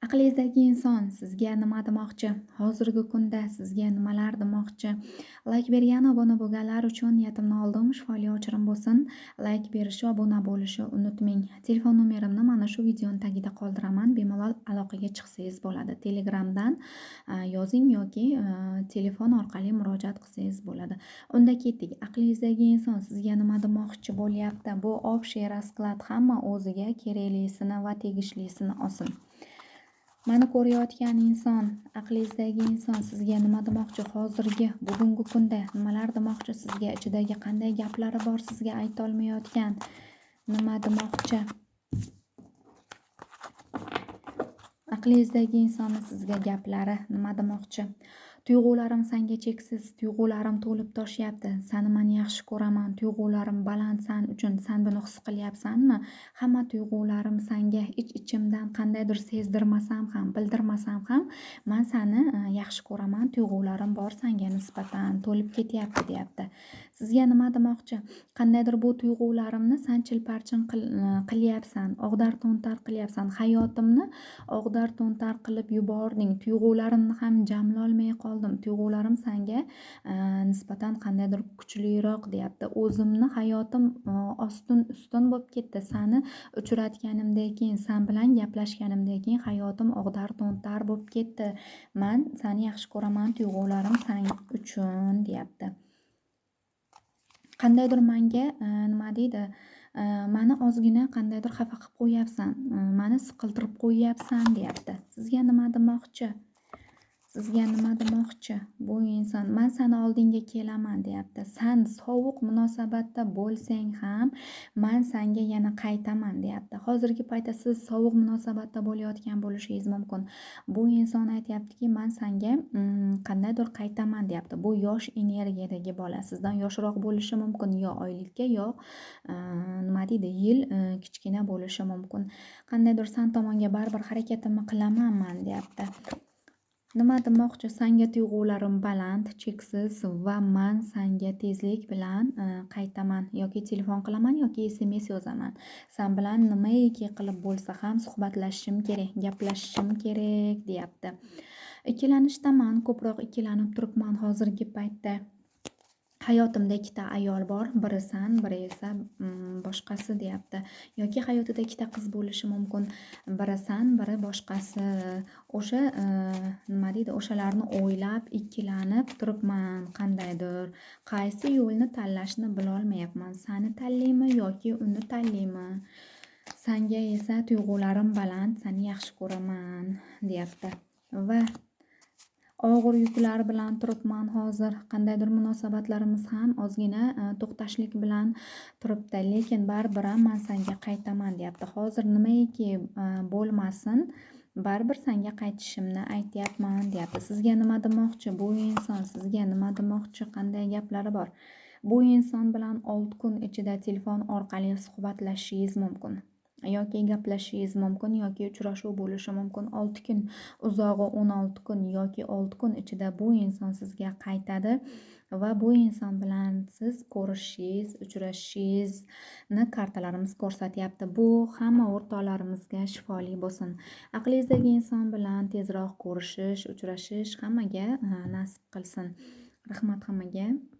Aqlingizdagi inson sizga nima demoqchi? Hozirgi kunda sizga nimalar demoqchi? Layk bergan, obuna bo'lganlar uchun niyatimni oldim, shifoli ochirim bo'lsin. Layk berishi, obuna bo'lishni unutmang. Telefon nomerimni mana shu videoni tagida qoldiraman. Bemalol aloqaga chiqsangiz bo'ladi. Telegramdan yozing yoki telefon orqali murojaat qilsangiz bo'ladi. Unda ketdik. Aqlingizdagi inson sizga nima demoqchi bo'lyapti? Bu общий расклад, hamma o'ziga keraklisini va tegishlisini olsin. Mani ko'rayotgan inson, aqlingizdagi inson sizga nima demoqchi hozirgi, bugungi kunda nimalar demoqchi sizga, ichidagi qanday gaplari bor sizga aytolmayotgan, nima demoqchi? Aqlingizdagi insonni sizga gaplari nima demoqchi? Tuyg'ularim sanga cheksiz, tuyg'ularim to'lib toshyapti. Sani man yaxshi ko'raman, tuyg'ularim baland san uchun. San buni his qilyapsanmi? Hamma tuyg'ularim sanga ich-ichimdan qandaydir sezdirmasam ham, bildirmasam ham, man sani yaxshi ko'raman, tuyg'ularim bor sanga nisbatan, to'lib ketyapti, deyapti. Sizga nima demoqchi? Qandaydir bu tuyg'ularimni san chilparchin qilyapsan, og'dar-to'ntar qilyapsan, hayotimni og'dar-to'ntar qilib yubording, tuyg'ularimni ham jamlolmay qoldim. Tuyg'ularim sanga nisbatan qandaydir kuchliroq, deyapti. O'zimni hayotim ostin-ustun bo'lib ketdi. Sani uchratganimdan keyin, san bilan gaplashganimdan keyin hayotim og'dar-to'ntar bo'lib ketdi. Man sani yaxshi ko'raman, tuyg'ularim san uchun, deyapti. Qandaydir manga nima deydi? Mani ozgina qandaydir xafa qilib qo'yyapsan, mani siqiltirib qo'yyapsan, deyapti. Sizga nima demoqchi? Sizga nima demoqchi bu inson? Man sani oldingga kelaman, deyapti. San sovuq munosabatda bo'lsang ham, man sanga yana qaytaman, deyapti. Hozirgi paytda siz sovuq munosabatda bo'layotgan bo'lishingiz mumkin. Bu inson aytyaptiki, man sanga qandaydir qaytaman, deyapti. Bu yosh energiyadagi bola, sizdan yoshroq bo'lishi mumkin, yo oylikka, yo nima deydi, yil kichkina bo'lishi mumkin. Qandaydir san tomonga baribir harakatimni qilaman man, deyapti. Nima demoqchi? Sanga tuyg'ularim baland, cheksiz va man sanga tezlik bilan qaytaman yoki telefon qilaman yoki SMS yozaman. San bilan nimaiki qilib bo'lsa ham suhbatlashishim kerak, gaplashishim kerak, deyapti. Ikkilanishdaman, ko'proq ikkilanib turibman hozirgi paytda. Hayotimda ikkita ayol bor, biri san, biri esa boshqasi, deyapti. Yoki hayotida ikkita qiz bo'lishi mumkin, biri san, biri boshqasi. O'sha nima deydi, o'shalarni o'ylab, ikkilanib turibman qandaydir. Qaysi yo'lni tanlashni bilolmayapman. Sani tanlaymi yoki uni tanlaymi? Sanga esa tuyg'ularim baland, sani yaxshi ko'raman, deyapti. Va og'ir yuklar bilan turibman hozir. Qandaydir munosabatlarimiz ham ozgina to'xtashlik bilan turibdi, lekin baribir ham man sanga qaytaman, deyapti. Hozir nimaiki bo'lmasin, baribir sanga qaytishimni aytyapman, deyapti. Sizga nima demoqchi bu inson? Sizga nima demoqchi? Qanday gaplari bor? Bu inson bilan 6 kun ichida telefon orqali suhbatlashishingiz mumkin yoki gaplashishingiz mumkin yoki uchrashuv bo'lishi mumkin. 6 kun, uzog'i 16 kun yoki 6 kun ichida bu inson sizga qaytadi va bu inson bilan siz ko'rishishingiz, uchrashishingizni kartalarimiz ko'rsatyapti. Bu hamma o'rtoqlarimizga shifoli bo'lsin. Aqlingizdagi inson bilan tezroq ko'rishish, uchrashish hammaga nasib qilsin. Rahmat hammaga.